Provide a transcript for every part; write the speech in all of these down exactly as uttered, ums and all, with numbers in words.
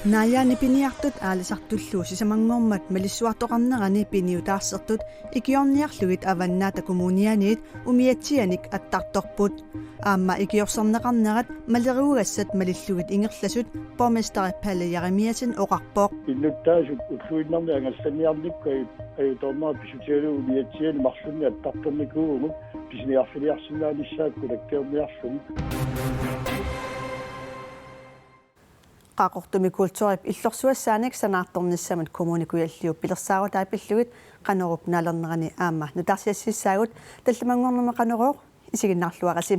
Naajaani piniartut aalisartullu sisamanngormat malissuartoqarnerani piniutaarsertut ikiorniarlugit Avannaata Kommunianiit umiatsianik attartorput. Aamma ikiorserneqarnerat maleruagassat malillugit ingerlasut borgmesteri Palle Jeremiassen oqarpoq. Innuttaasut ulluinnarni angallanniarnikkut ajutoornera pissutigalugu umiatsianik marlunnik attartornikuuvugut pisiniarfiliarsinnaanissaat qulakkeerniarlugu. Qaqortumi kulturip illorsuassaanik sanaartornissamut Kommune Kujalliup pilersaarutai pillugit Qanorup naalernerani aamma nutaarsiassiissaagut. Tallimanngornermi Qanorooq, isiginnaarluarisi.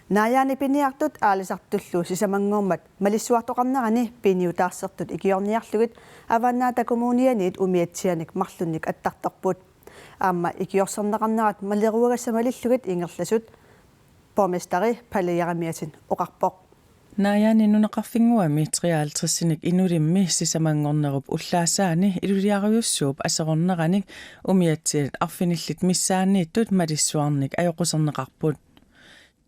Naajaani piniartut aalisartullu sisamanngormat malissuartoqarnerani piniutaarsertut ikiorniarlugit Avannaata Kommunianiit umiatsianik marlunnik attartorput. Aamma ikiorserneqarnerat maleruagassat malillugit ingerlasut borgmesteri Palle Jeremiassen oqarpoq. Naajaani nunaqarfinnguami treoghalvtredsinik inulimmi sisamanngornerup ullaassaani iluliarujussuup aserorneranik umiatsiat arfinillit missaanniittut malissuarnik ajoquserneqarput.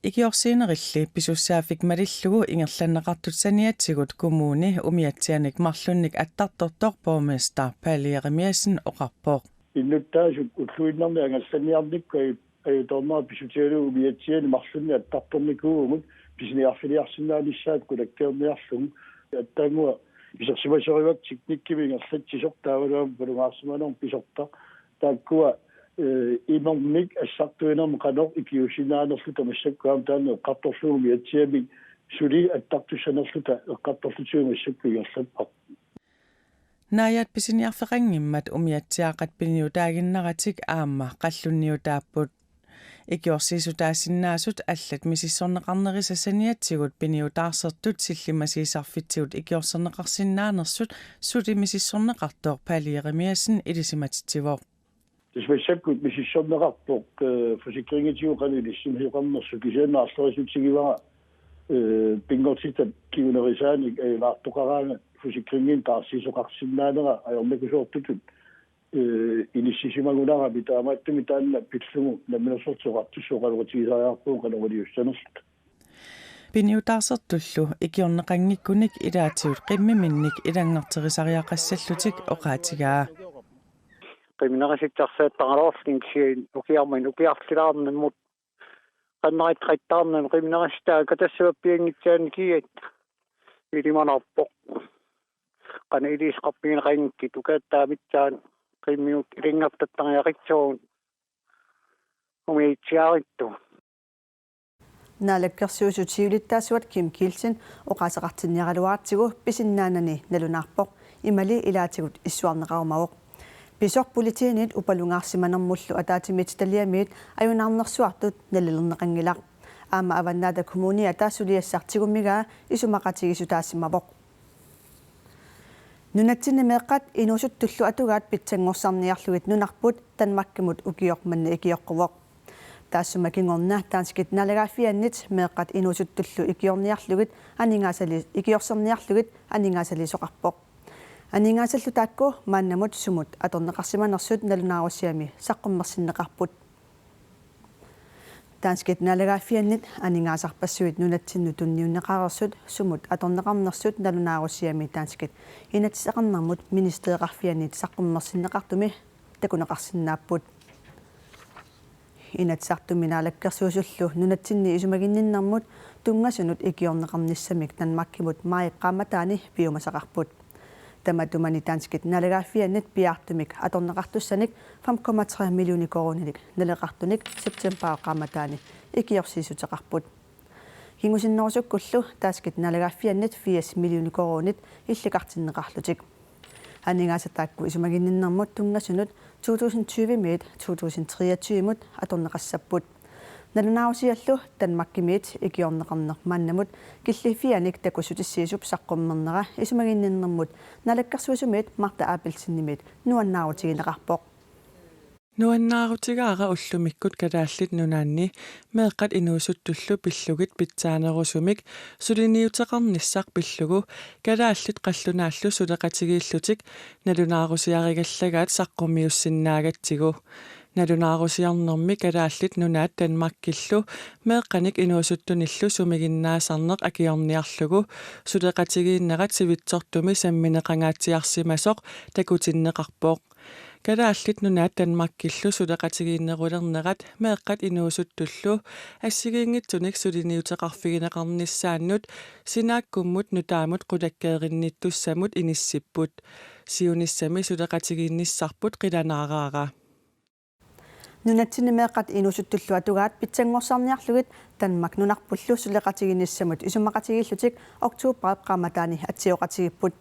Ikiorsiinerilli pisussaaffik malillugu ingerlanneqartut saniatigut kommuni umiatsianik marlunnik attartortoq borgmester Palle Jeremiassen oqarpoq. Innuttaasut ulluinnarni angallanniarnikkut ajutoornera pissutigalugu umiatsianik marlunnik attartornikuuvugut pisiniarfiliarsinnaanissaat qulakkeerniarlugu. Aatsaannguaq isersimasorivakkit teknikkimik ingerlatsisoq taavalu aamma upalungaarsimanermut pisortaq. Taakkua, eh, imermik assartuinermik qanoq ikiuussinnaanerluta massakkut aamma taanna eqqartorlugu umiatsiamik suli attartussanerluta eqqartorlutigu massakkut ingerlapparput. Naajaat pisiniarfeqanngimmat umiatsiaqqat piniutaaginnaratik aamma qallunniutaapput. Ikiorsiissutaasinnaasut allat misissorneqarnerisa saniatigut piniutaarsertut sillimmasiisarfitsigut ikiorserneqarsinnaanersut suli misissorneqartoq Palle Jeremiassen ilisimatitsivoq. Tassa massakkut misissorneqarpoq, eh, forsikringitigut qanoq ilissimasoqarnersut, kisianni aarlerisoq tigivara, eh, pinngortitap kingunerisaanik ajunaartoqaraangat forsikringinik taarsiisoqarsinnaanera ajornakusoortutut, eh, inissisimagunarami, taamaattumik taanna pillugu Namminersorlutik Oqartussat oqaloqatigisariaqarpagut qanoq iliussanerluta. Piniutaarsertullu ikiorneqanngikkunik ilaatigut qimmiminnik ilanngarterisariaqassallutik oqaatigaa. Qimminerisitsiarsaattaraloorluni kisianni ukiarmanna ukiarlilaarnermut qannerit qattaarnani qimminerisitsiaat katassuappianngitsaannikiat ilimanarpoq. Qanoq iliuuseqarfigineqanngikkit ukiattaaq missaani qimmigut ilanngartattariaqassapput umiatsiaaruttoq. Naalakkersuisut siulittaasuat Kim Kielsen oqaaseqartinniaraluaratsigu pisinnaanani nalunaarpoq, imali ilaatigut issuarneqarumavoq. Pisoq politiinit upalungaarsimanermullu ataatsimiititaliamiit ajunaarnersuartut nalilerneqanngilaq. Aamma Avannaata Kommuniata suliassaq tigummigaa isumaqatigiissutaasimavoq. Nunatsinni meeqqat inuusuttullu atugaat pitsanngorsarniarlugit nunarput Danmarkimut ukioq manna ikioqquvoq. Taassuma kingorna danskit naalagaaffiannit meeqqat inuusuttullu ikiorniarlugit aningaasali-, ikiorserniarlugit aningaasaliisoqarpoq. Aningaasallu taakku maannamut sumut atorneqarsimanersut nalunaarusiami saqqummersinneqarput. Danskit naalagaaffiannit aningaasarpassuit nunatsinnut tunniunneqareersut sumut atorneqarnersut nalunaarusiami danskit inatsiseqarnermut ministereqarfiannit saqqummersinneqartumi takuneqarsinnaapput. Inatsisartumi Naalakkersuisullu nunatsinni isumaginninnermut tunngasunut ikiorneqarnissamik Danmarkimut majip qaammataani piumasaqarput. Tamatumani danskit naalagaaffiannit piaartumik atorneqartussanik fem komma tre millioner koruuninik naleqartunik septembarip qaammataani ikiorsiissuteqarput. Kingusinnerusukkullu danskit naalagaaffiannit firs millioner koruunit illikartinneqarlutik. Aningaasat taakku isumaginninnermut tunngasunut to tusind tyve-miit to tusind treogtyve-mut atorneqassapput. Nalunaarusiallu Danmarkimiit ikiorneqarneq maannamut killiffianik takussutissiisup saqqummernera isumaginninnermut naalakkersuisumiit Martha Abelsenimiit nuannaarutigineqarpoq. Nuannaarutigaara ullumikkut Kalaallit Nunaanni meeqqat inuusuttullu pillugit pitsaanerusumik suliniuteqarnissaq pillugu kalaallit qallunaallu suleqatigiillutik nalunaarusiarigallagaat saqqummiussinnaagatsigu. Nalunaarusiornermi Kalaallit Nunaat Danmarkillu meeqqanik inuusuttunillu sumiginnaasarneq akiorniarlugu suleqatigiinnerat sivitsortumi sammineqangaatsiarsimasoq takutinneqarpoq. Kalaallit Nunaat Danmarkillu suleqatigiinnerulernerat meeqqat inuusuttullu assigiinngitsunik suliniuteqarfigineqarnissaannut sinaakkummut nutaamut qulakkeerinnittussamut inissipput. Siunissami suleqatigiinnissarput qilanaaraara. Nunatsinni meeqqat inuusuttullu atugaat pitsanngorsarniarlugit Danmark nunarpullu suleqatigiinnissamut isumaqatigiillutik oktoberip qaammataani atsioqatigiipput.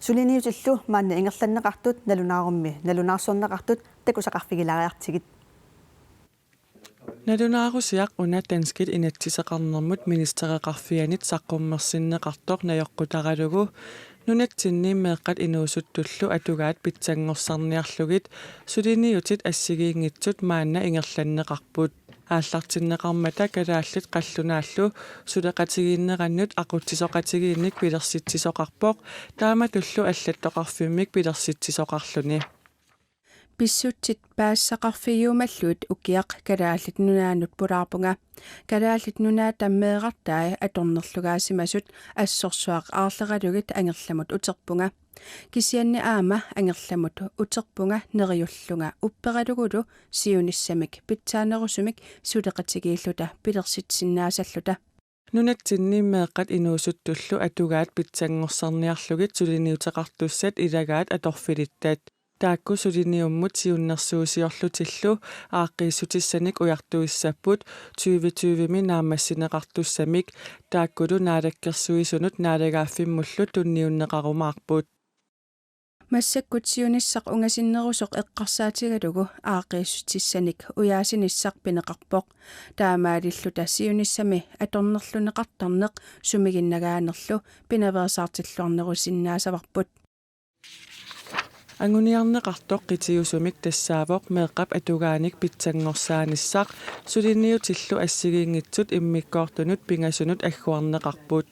Suliniutillu maanna ingerlanneqartut nalunaarummi nalunaarsorneqartut takusaqarfigilaariartigit. Nalunaarusiaq una danskit inatsiseqarnermut ministereqarfianit saqqummersinneqartoq najoqqutaralugu nunatsinni meeqqat inuusuttullu atugaat pitsanngorsarniarlugit suliniutit assigiinngitsut maanna ingerlanneqarput. Aallartinneqarmata kalaallit qallunaallu suleqatigiinnerannut aqutsisoqatigiinnik pilersitsisoqarpoq, taamatullu allattoqarfimmik pilersitsisoqarluni. Pissutsit paasisaqarfigiumallugit ukiaq Kalaallit Nunaannut pulaarpunga. Kalaallit Nunaata meerartai atornerlugaasimasut assorsuaq aarleralugit Angerlamut uterpunga. Kisianni aamma Angerlamut uterpunga neriullunga upperalugulu siunissamik pitsaanerusumik suleqatigiilluta pilersitsisinnaasalluta. Nunatsinni meeqqat inuusuttullu atugaat pitsanngorsarniarlugit suliniuteqartussat ilagaat atorfilittat. Taakku suliniummut siunnersuusiorlutillu aaqqiissutissanik ujartuissapput tyve tyve-mi naammassineqartussamik, taakkulu Naalakkersuisunut naalagaaffimmullu tunniunneqarumaarput. Massakkut siunissaq ungasinnerusoq eqqarsaatigalugu aaqqiissutissanik ujaasinissaq pineqarpoq. Taamaalilluta siunissami atornerlunneqartarneq sumiginnagaanerlu pinaveersaartilluarnerusinnaasavarput. Anguniarneqartoq qitiusumik tassaavoq meeqqap atugaanik pitsanngorsarnissaq suliniutillu assigiinngitsut immikkoortunut pingasunut agguarneqarput.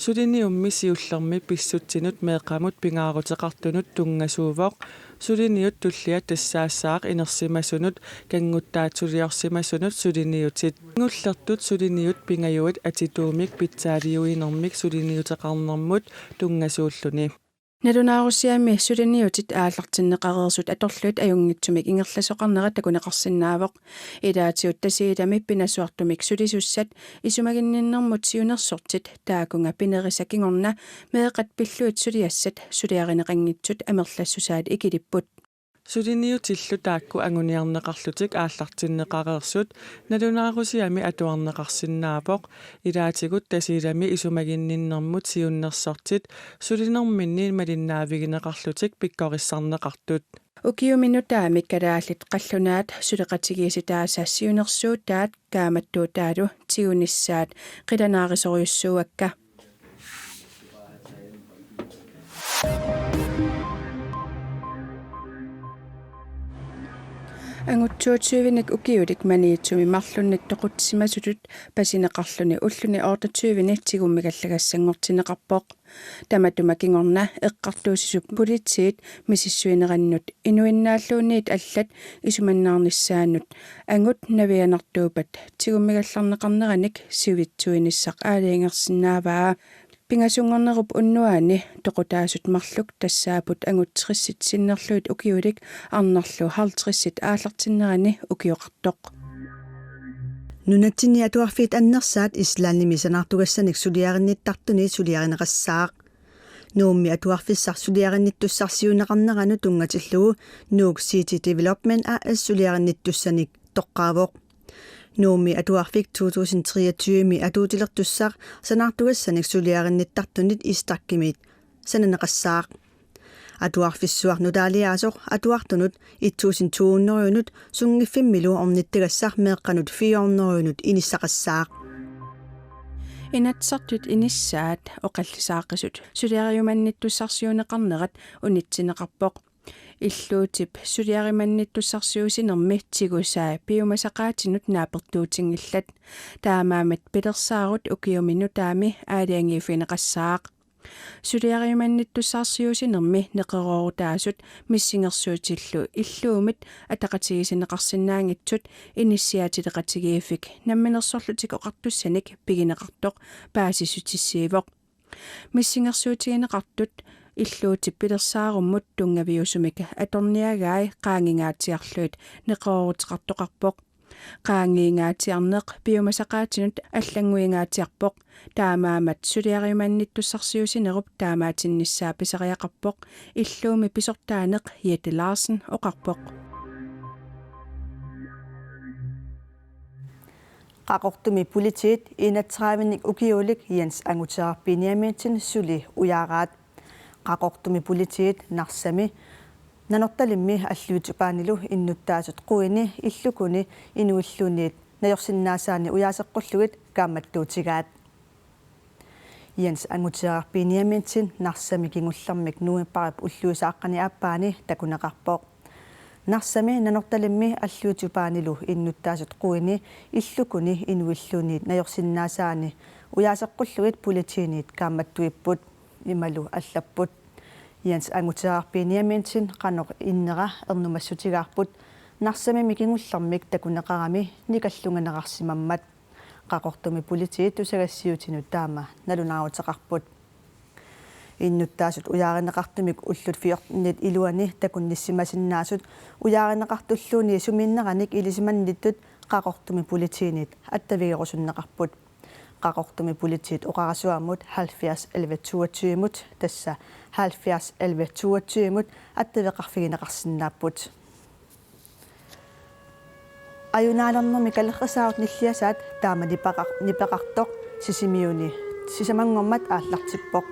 Suliniummi siullermi pissutsinut meeqqamut pingaaruteqartunut tunngasuuvoq, suliniut tulliat tassaassaaq inersimasunut kannguttaatsuliorsimasunut suliniutit. Kingullertut suliniut pingajuat atituumik pitsaaliuinermik suliniuteqarnermut tunngasuulluni. Nalunaarusiami suliniutit aallartinneqareersut atorlugit ajunngitsumik ingerlasoqarnerat takuneqarsinnaavoq. Ilaatigut Tasiilami pinasuartumik sulisussat isumaginninnermut siunersortit taakunga pinerisa kingorna meeqqat pillugit suliassat suliarineqanngitsut amerlassusaat ikilipput. Suliniutillu taakku anguniarneqarlutik aallartinneqareersut nalunaarusiami atuarneqarsinnaavoq, ilaatigut Tasiilami isumaginninnermut siunnersortit sulinerminni malinnaavigineqarlutik pikkorissarneqartut. Ukiumi nutaami kalaallit qallunaat suleqatigiissitaasa siunersuutaat kaammattuutaalu tigunissaat qilanaarisorujussuuakka. Angut toogtyvenik ukiulik Maniitsumi marlunnik toqutsisimasutut pasineqarluni ulluni otteogtyvenik tigummigallagassanngortinneqarpoq. Tamatuma kingorna eqqartuussisup politiit misissuinerannut inuinnaalluunniit allat isumannaarnissaannut angut navianartuuppat tigummigallarneqarneranik sivitsuinissaq aalajangersinnaavaa. Pingasunngornerup unnuaani toqutaasut marluk tassaapput angut tressit sinnerlugit ukiulik arnarlu halvtredsit aallartinnerani ukioqartoq. Nunatsinni atuarfiit annersaat Islandimi sanaartugassanik suliarinnittartunit suliarineqassaaq. Nuummi atuarfissaq suliarinnittussarsiuunneqarneranut tunngatillugu Nuuk City Development A/S suliarinnittussanik toqqaavoq. Nuummi atuarfik to tusind treogtyve-mi atuutilertussaq sanaartugassanik suliarinnittartunit Istakimit sananeqassaaq. Atuarfissuaq nutaaliaasoq atuartunut et tusind to hundrede-nut sunngiffimmilu ornittagassaq meeqqanut fire hundrede-nut inissaqassaaq. Inatsisartut inissaat oqallisaaqisut suliarimannittussarsiuunneqarnerat unitsinneqarpoq. Illuutip suliarimannittussarsiuussinermi tigusai piumasaqaatinut naapertuutinngillat. Taamaammat pilersaarut ukiumi nutaami aalajangiiffigineqassaaq. Suliariumannittussarsiuussinermi neqeroorutaasut missingersuutillu illuumit ataqatigiissinneqarsinnaanngitsut inissiaatileqatigiiffik Namminersorlutik Oqartussanik pigineqartoq paasissutissiivoq. Missingersuutigineqartut illuutip pilersaarummut tunngaviusumik atorniagai qaangiingaatsiarlugit neqerooruteqartoqarpoq. Qaangiingaatsiarneq piumasaqaatinut allannguingaatsiarpoq. Taamaammat suliariumannittussarsiuussinerup taamaatinnissaa pisariaqarpoq, illuumi pisortaaneq Jette Larsen oqarpoq. Qaqortumi politiit enogtredive-nik ukiulik Jens Anguteraq Benjaminsen suli ujaaraat. Qaqortumi politiit Narsami Nanortalimmi alluitsupaanilu innuttaasut quini illukuni inuilluunniit najorsinnaasaanni ujaaseqqullugit kaammattuutigaat. Jens Anguteraq Benjaminsen Narsami kingullermik novembarip ulluisa aqqani aappaani takuneqarpoq. Narsami Nanortalimmi alluitsupaanilu innuttaasut quini illukuni inuilluunniit najorsinnaasaanni ujaaseqqullugit politiinit kaammattuipput, imalu allapput. Jens Anguteraq Benjaminsen qanoq innera ernumassutigaarput Narsamimi kingullermik takuneqarami nikallunganeqarsimammat. Qaqortumi politiit tusagassiuutinut taama nalunaaruteqarput. Innuttaasut ujaarineqartumik ullut fjortenit iluani takunnissimasinnaasut ujaarineqartulluunniit sumiinneranik ilisimannittut Qaqortumi politiinit attavigerusunneqarput. Qaqortumi politiit oqarasuammut halvfjerds elleve toogtyve-mut, tassa halvfjerds elleve toogtyve-mut, attaveqarfigineqarsinnaapput. Ajunaalernermi kalerrisaarut nilliasaat taama nipeqar-, nipeqartoq Sisimiuni sisamanngormat aallartippoq.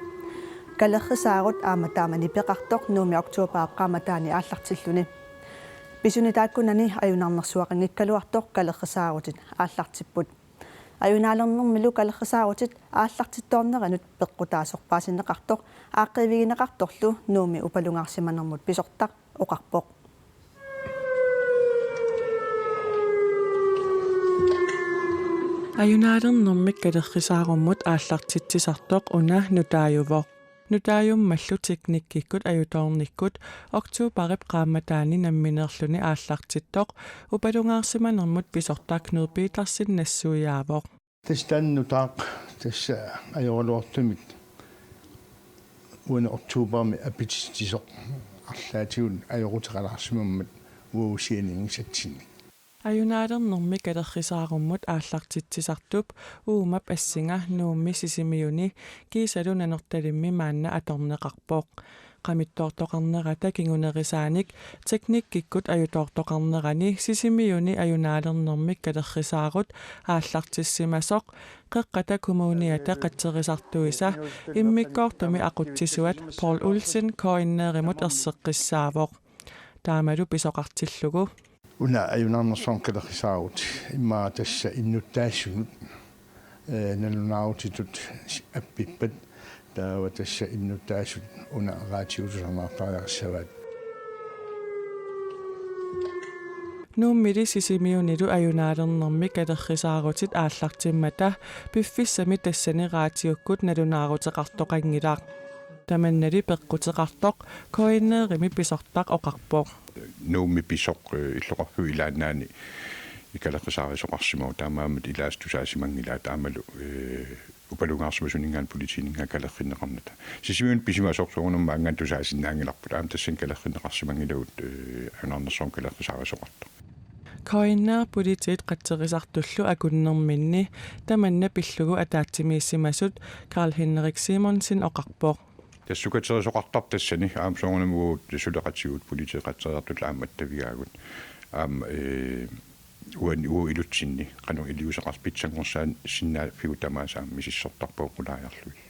Kalerrisaarut aamma taama nipeqartoq Nuummi oktobarip qaammataani aallartilluni. Pisuni taakkunani ajunaarnersuaqanngikkaluartoq kalerrisaarutit aallartipput. Ajunaalernermilu kalerrisaarutit aallartittoorneranut peqqutaasoq paasinneqartoq aaqqiivigineqartorlu Nuummi upalungaarsimanermut pisortaq oqarpoq. Ajunaalernermik kalerrisaarummut aallartitsisartoq una nutaajuvoq. Nutaajummallu teknikkikkut ajutoornikkut oktobarip qaammataani nammineerluni aallartittoq upalungaarsimanermut pisortaq Knud Petersen nassuiaavoq. Tassa taanna nutaaq tassa ajoraluartumik uani oktobarimi appititsisoq arlaatigut ajoquteqalaarsimammat uagut sianinngisatsinnik. Ajunaalernermi kalerrisaarummut aallartitsisartup uumap assinga Nuummi Sisimiuni kiisalu Nanortalimmi maanna atorneqarpoq. Qamittoortoqarnerata kingunerisaanik teknikkikkut ajutoortoqarnerani Sisimiuni ajunaalernermik kalerrisaarut aallartissimasoq Qeqqata Kommuniata qatserisartuisa immikkoortumi aqutsisuat Poul Olsen K N R-imut erseqqissaavoq. Taamalu pisoqartillugu. Una ajunaarnersuarmut kalerrisaarut immaqa tassa innuttaasunut, eh, nalunaarutitut appippat, taava tassa innuttaasut una radiup tusarnaartariaqassavaat. Nuummili Sisimiunilu ajunaalernermi kalerrisaarutit aallartimmata piffissami tassani raatiukkut nalunaaruteqartoqanngilaq. Tamannali peqquteqartoq K N R-imi pisortaq oqarpoq. Nuummi pisoq, eh, illoqarfiup ilaannaani kalerrisaarisoqarsimavoq, taamaammat ilaasa tusaasimanngilaat aammalu, eh, upalungaarsimasuninngaanniit politiininngaanniit kalerrinneqarnata. Sisimiunut pisimasoq soorunami maanngaanniit tusaasinnaanngilarput, aamma tassani kalerrinneqarsimanngilagut, eh, ajunaarnersuarmut kalerrisaarisoqartoq. K N R politiit qatserisartullu akunnerminni tamanna pillugu ataatsimiissimasut Karl Henrik Simonsen oqarpoq. Tassa sukaterisoqartarpoq tassani, aamma soorunami uagut suleqatigut politiit qatserisartullu aamma attavigaagut. Aamma, eh, uani uagut ilutsinni qanoq iliuuseqartoq pitsanngorsaasinnaaffigut tamaasa aamma misissortarpagut qulaajarlugit.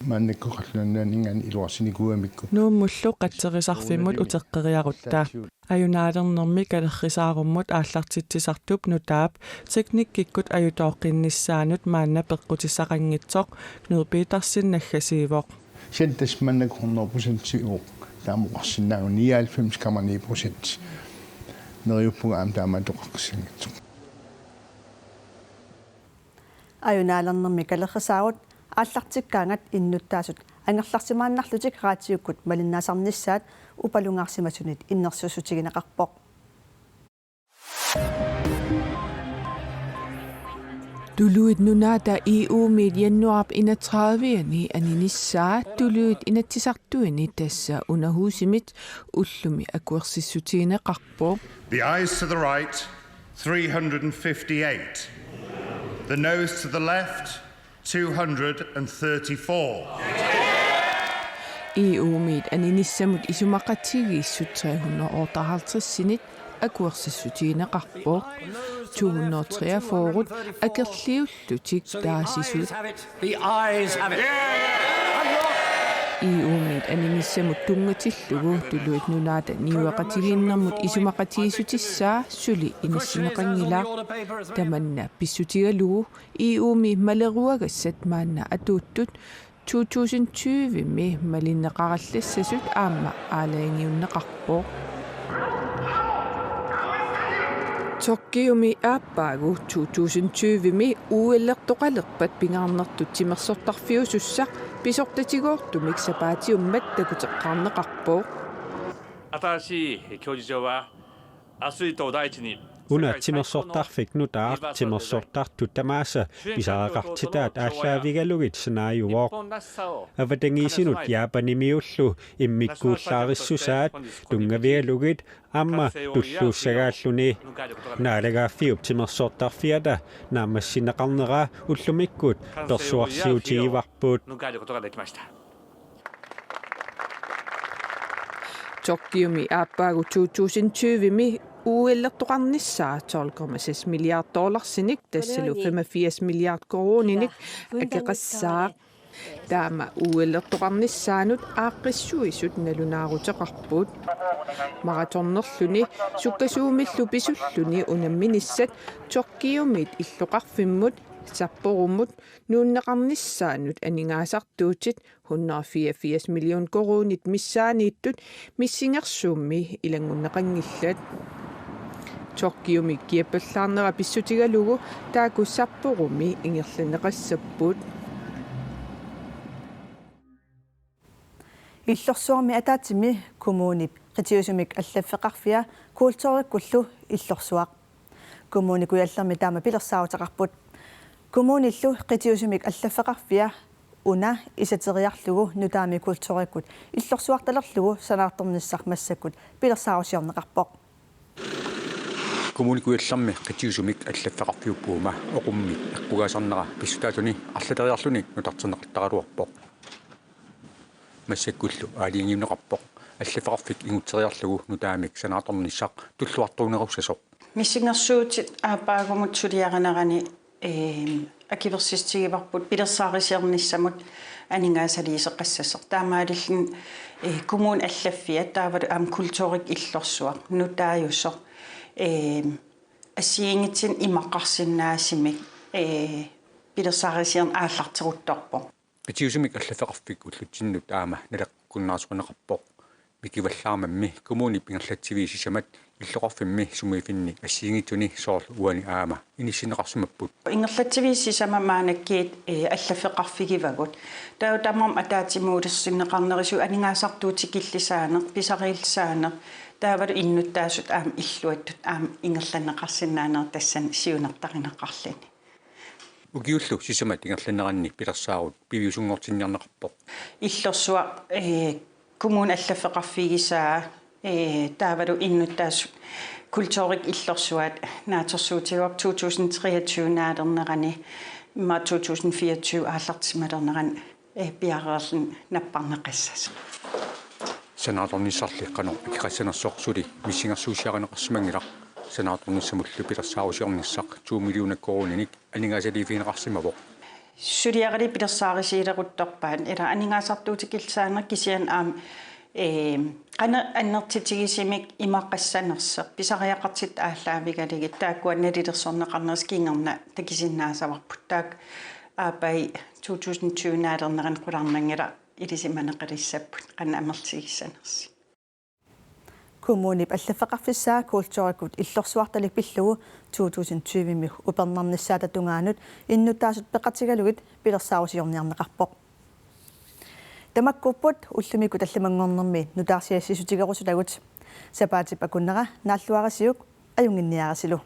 Maannakkut qallunaaninngaanniit iluarsinikuugamikku. Nuummullu qatserisarfimmut uteqqeriarutta. Ajunaalernermi kalerrisaarummut aallartitsisartup nutaap teknikkikkut ajutooqqinnissaanut maanna peqqutissaqanngitsoq Knud Petersen naggasiivoq. Kisianni tassa maannakkut hundrede procentiuvoq, taama oqarsinnaavugut nioghalvfems komma ni procent. Neriuppunga aamma taamaattoqaqqissanngitsoq. Ajunaalernermi kalerrisaarut aallartikkaangat innuttaasut angerlarsimaannarlutik raatiukkut malinnaasarnissaat upalungaarsimasunit innersuussutigineqarpoq. Tuluit Nunaata E U-miit januaarip enogtredive-ani aninissaa tuluit inatsisartuini, tassa una husimit, ullumi akuersissutigineqarpoq. The ayes to the right, three hundred and fifty-eight. The noes to the left, two hundred and thirty-four. E U-miit aninissamut isumaqatigiissut tre hundrede og otteoghalvtreds-init akuersissutigineqarpoq. To hundrede og treogfyrre akerliullutik taasisut. The ayes have it. E U-miit aninissamut tunngatillugu Tuluit Nunaata niueqatigiinnermut isumaqatigiissutissaa suli inissinneqanngilaq. Tamanna pissutigalugu E U-mi maleruagassat maanna atuuttut to tusind tyve-mi malinneqarallassasut aamma aalajangiunneqarpoq. Tokyomi aappaagu to tusind tyve-mi O L-ertoqalerpat pingaarnertut timersortarfiusussaq pisortatigoortumik sapaatiummat takuteqqaarneqarpoq. 新しい競技場は、アスリートを第一に、 Una timersortarfik nutaaq timersortartut tamaasa pisariaqartitaat aallaavigalugit sanaajuvoq. Avatangiisinut Japanimiullu immikkuullaarissusaat tunngavigalugit aamma tulluussagaalluni. Naalagaaffiup timersortarfiata naammassineqarnera ullumikkut persuarsiutigivarput. Tokyomi aappaagu to tusind tyve-mi O L-ertoqarnissaa tolv komma seks milliard dollarsinik, tassalu femogfirs milliard koruuninik, akeqassaaq. Taama O L-ertoqarnissaanut aaqqissuisut nalunaaruteqarput. Maratonerluni sukkasuumillu pisulluni unamminissat Tokyomiit illoqarfimmut Sapporomut nuunneqarnissaanut aningaasartuutit hundrede fireogfirs million koruunit missaanniittut missingersuummi ilanngunneqanngillat. Tokyomi kiappallaarnera pissutigalugu taakku Sapporomi ingerlanneqassapput. Illorsuarmi ataatsimi kommunip qitiusumik allaffeqarfia kulturikkullu illorsuaq. Kommune Kujallermi taama pilersaaruteqarput. Kommunillu qitiusumik allaffeqarfia una isateriarlugu nutaami kulturikkut illorsuartalerlugu sanaartornissaq massakkut pilersaarusiorneqarpoq. Kommune Kujallermi qitiusumik allaffeqarfiup uuma oqummik eqqugaasarnera pissutaatuni arlateriarluni nutarterneqartaraluarpoq. Massakkullu aalajangiunneqarpoq allaffeqarfik ingutseriarlugu nutaamik sanaartornissaq tulluartuunerussasoq. Missingersuutit aappaagumut suliarinerani, eem, akuersissutigivarput pilersaarusiornissamut aningaasaliisoqassasoq. Taamaalilluni, ee, kommunip allaffiat taavalu aamma kulturik illorsuaq nutaajusoq, eem, assigiinngitsunik imaqarsinnaasumik, ee, pilersaarusiorneq aallarteruttorpoq. Qitiusumik allaffeqarfik ullutsinnut aamma naleqqunnaarsorneqarpoq. Mikivallaarammi kommunip ingerlatsiviit sisamat illoqarfimmi sumiiffinni assigiinngitsuni soorlu uani aamma inissinneqarsimapput. Ingerlatsiviit sisamat maannakkut, ee, allaffeqarfigivagut. Taava tamarmik ataatsimuulersinneqarnerusut aningaasartuutikillisaaneq, pisariillissaaneq, taavalu innuttaasut aamma illuattut aamma ingerlanneqarsinnaanerat tassani siunertarineqarluni. Ukiullu sisamat ingerlaneranni pilersaarut piviusunngortinniarneqarpoq. Illorsuaq, ee, kommunip allaffeqarfigisaa, ee, taavalu innuttaasut kulturik illorsuaat naatsorsuutigaarput to tusind treogtyve naalernerani immaqa to tusind fireogtyve aallartissimalernerani, ee, piareerluni napparneqassasoq. Sanaartornissarli qanoq akeqassanersoq suli missingersuusiarineqarsimanngilaq. Sanaartornissamullu pilersaarusiornissaq to millioner koruuninik aningaasaliiffigineqarsimavoq. Suliarili pilersaarusiuleruttorpaat, ila aningaasartuutikillisaaneq kisianni aamma, ee, qanoq annertutigisumik imaqassanersoq, pisariaqartitut aallaavigalugit, taakkua nalilersorneqarnersut kingorna takusinnaasavarput. Taakku aappaagu to tusind tyve naalernerani qularnanngilaq ilisimaneqalissapput qanoq amerlatigissanersut. Kommunip allaffeqarfissaa kulturikkut illorsuartalik pillugu to tusind tyve-mi upernarnissaata tungaanut innuttaasut peqatigalugit pilersaarusiorniarneqarpoq. Tamakkuupput ullumikkut tallimanngornermi nutaarsiassiissutigerusutagut. Sapaatip akunnera naalluarisiuk, ajunnginniarisilu.